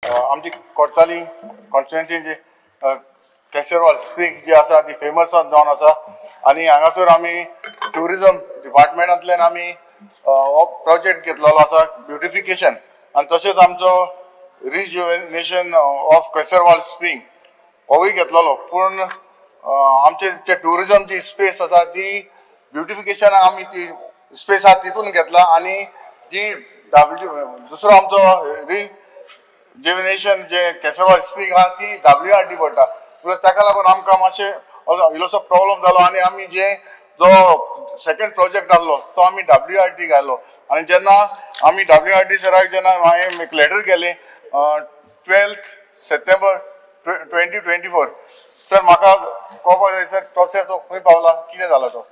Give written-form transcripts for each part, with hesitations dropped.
आमची Cortalim constituency Kesarval spring जी आसा ती फेमस जावन आसा आनी हांगासर आमी ट्युरिजम डिपार्टमेंटांतल्यान आमी हो प्रोजेक्ट घेतलेलो आसा ब्युटिफिकेशन आनी तशेंच आमचो रिज्युवेनेशन ऑफ केसरवाल स्प्रींग होवूय घेतलेलो. पूण आमचे जे ट्युरिजमची स्पेस आसा ती ब्युटिफिकेशन आमी ती स्पेस आसा तितून घेतला आनी जी डब्ल्यू दुसरो आमचो रिज्युवेनेशन जे केसरवाल स्प्रींग आहा ती WRD पडटा. ताका लागून आमकां मातशें इल्लोसो प्रॉब्लम जालो आनी आमी जे जो सेकंड प्रोजेक्ट आहलो तो आमी WRD घालो आनी जेन्ना आमी WRD सराक जेन्ना हांवें एक लेटर केलें 12 September 2024 sir म्हाका कळपाक जाय सर प्रोसेस खंय पावला, कितें जाला तो.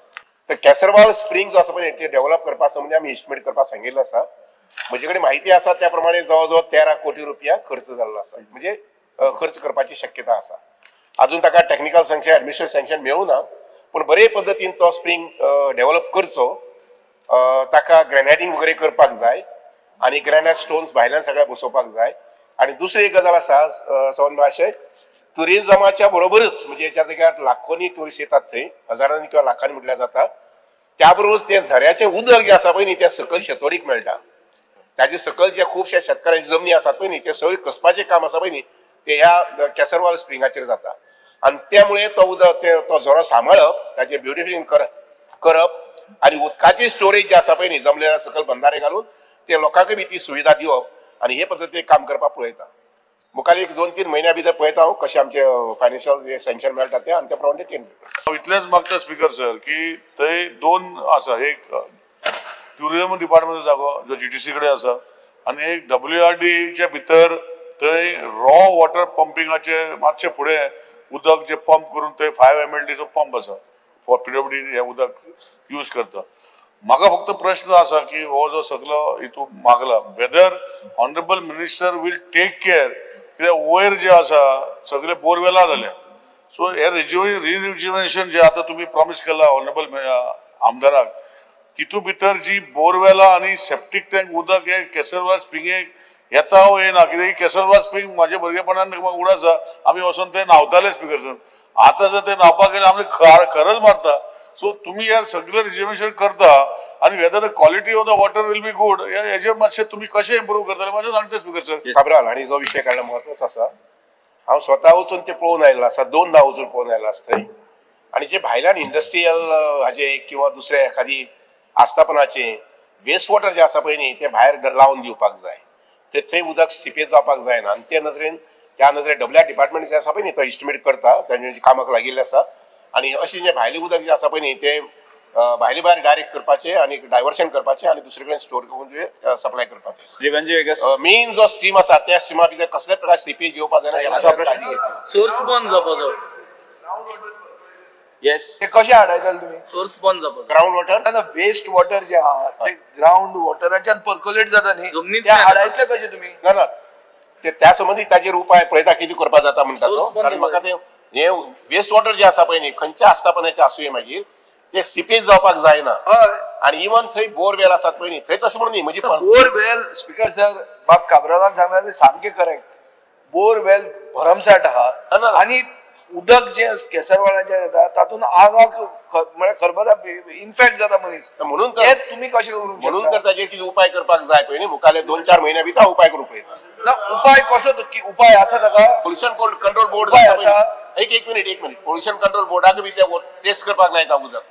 तर केसरवाल स्प्रींग जो आसा पळय ते डेव्हलप करपा संबंदी आमी एस्टिमेट करपाक सांगिल्लो आसा. म्हजे कडेन म्हायती आसा त्या प्रमाणे जवळ जवळ 13 कोटी रुपया खर्च जाल्लो आसा, म्हणजे खर्च करपाची शक्यता आसा. अजून ताका टॅक्निकल सँक्शन एडमिनिस्ट्रेटिव्ह सँक्शन मेळूं ना, पूण बरे पद्दतीन तो स्प्रींग डेव्हलप करचो. ताका ग्रॅनायटींग वगैरे करपाक जाय आनी ग्रॅनायट स्टोन्स भायल्यान सगळ्या बसोवपाक जाय. आनी दुसरी एक गजाल आसा सवन भाशे ट्युरिजमाच्या बरोबरच म्हणजे ज्या जाग्यार लाखोंनी ट्युरिस्ट येतात थंय हजारांनी किंवा लाखांनी म्हटल्यार जाता, त्या बरोबरच तें झऱ्याचें उदक जें आसा पळय न्ही तें सकयल शेतोडीक मेळटा. ताजे सकयल जे खुबशे शेतकारांची जमनी आसात पळय न्ही ते सगळें कसपाचें काम आसा पळय न्ही ते ह्या केसरवाल स्प्रिंगाचेर जाता आनी त्यामुळे तो उदक तो झरो सांबाळप, ताचें ब्युटिफिकेशन करप आनी उदकाची स्टोरेज जी आसा पळय न्ही जमल्या सकयल बंधारे घालून ते लोकांकय बी ती सुविधा दिवप आनी हे पद्दतीन काम करपाक पळयता. मुखार एक 2-3 म्हयन्या भितर पळयता हांव कशें आमचें फायनान्शियल सँक्शन मेळटा तें आनी त्या प्रमाणे ते. इतलेंच मागता स्पीकर सर की थंय 2 आसा, एक ट्युरिजम डिपार्टमेंटचो जागो जो GTC कडेन आसा आनी एक WRDच्या भितर थंय रॉ वॉटर पंपिंगाचे मातशें फुडें उदक जे पंप करून थंय 5 MLDचो पंप आसा फॉर PWD हें उदक यूज करता. म्हाका फक्त प्रश्न आसा की हो जो सगलो हितून मागला whether honourable minister will take care, कित्याक वयर जे आसा सगळे बोरवेलां जाल्या. सो हे रिज्युवेनेशन जे आतां तुमी प्रॉमीस केला ऑनरेबल आमदाराक, तितू भितर जी बोरवेलां आनी सेप्टीक टँक उदक हे केसरवाल स्प्रिंगेक येता वो येना, कित्याक केसरवाल स्प्रींग म्हाज्या भुरगेपणान म्हाका उडा आसा आमी वचोन ते न्हांवताले स्पिकर सर. आतां जर ते न्हांवपाक गेले आमचे खरच मारता. सो तुमी ह्या सगळें रिजर्वेशन करता आनी whether the quality of the water will be good हेजेर मातशें तुमी कशें इम्प्रूव करतले मातशें सांगचें स्पिकर सर. काब्राल हांणी जो विशय काडला म्हत्वाचो आसा. हांव स्वता वचून ते पळोवन आयिल्लो आसा, 2दा वचून पळोवन आयिल्लो आसा थंय. आनी जे भायल्यान इंडस्ट्रियल हाजे किंवा दुसऱ्या एखादी आस्थापनाचें वेस्ट वॉटर जें आसा पळय न्ही तें भायर लावन दिवपाक जाय, ते थंय उदक सिपेज जावपाक जायना. आनी ते नदरेन त्या नदरेन WR department जें आसा पळय न्ही तो एस्टिमेट करता, तांचे कामाक लागिल्लें आसा. आनी अशें जें भायलें उदक जें आसा पळय न्ही तें भायले भायर डायरेक्ट करपाचें आनी डायवर्शन करपाचें आनी दुसरे कडेन स्टोर करून सप्लाय करपाचें. मेन जो स्ट्रीम आसा त्या स्ट्रिमा भितर कसले प्रकार सिपेज येवपाक जायना. सोर्स बंद जावपाचो. येस, ते कशें हाडायतले तुमी? सोर्स बंद जावपाचो. ग्रावंड वॉटर, वेस्ट वॉटर जे आहा ते ग्रावंड वॉटराच्यान पर्कोलेट जाता न्ही, ते हाडायतले कशें तुमी? ना ना, ते त्या संबंदी ताजेर उपाय पळयता कितें करपाक जाता म्हणटा तो. कारण म्हाका ते हे वेस्ट वॉटर जे आसा पळय न्ही खंयच्या आस्थापनाचें आसूं मागीर ते सिपेज जावपाक जायना. आनी इवन थंय बोरवेल आसात पळय न्ही थंयच अशें म्हणून न्ही म्हणजे बोरवेल स्पिकर सर बाब काब्रालान सांगला सामकें करेक्ट, बोरवेल भरमसाठ आहा आनी उदक जे केसरवाडाचें येता तातूंत आंगाक म्हळ्यार खरबता, इन्फेक्ट जाता मनीस. म्हणून तुमी कशें करूंक म्हणून तर ताजेर कितें उपाय करपाक जाय पळय न्ही मुखारले 2-4 म्हयन्या भितर उपाय करूंक पळयता. ना उपाय कसो? उपाय आसा ताका? पोल्युशन कंट्रोल बोर्ड आसा. एक मिनिट, पोल्युशन कंट्रोल बोर्डाक बी ते टेस्ट करपाक लायता उदक.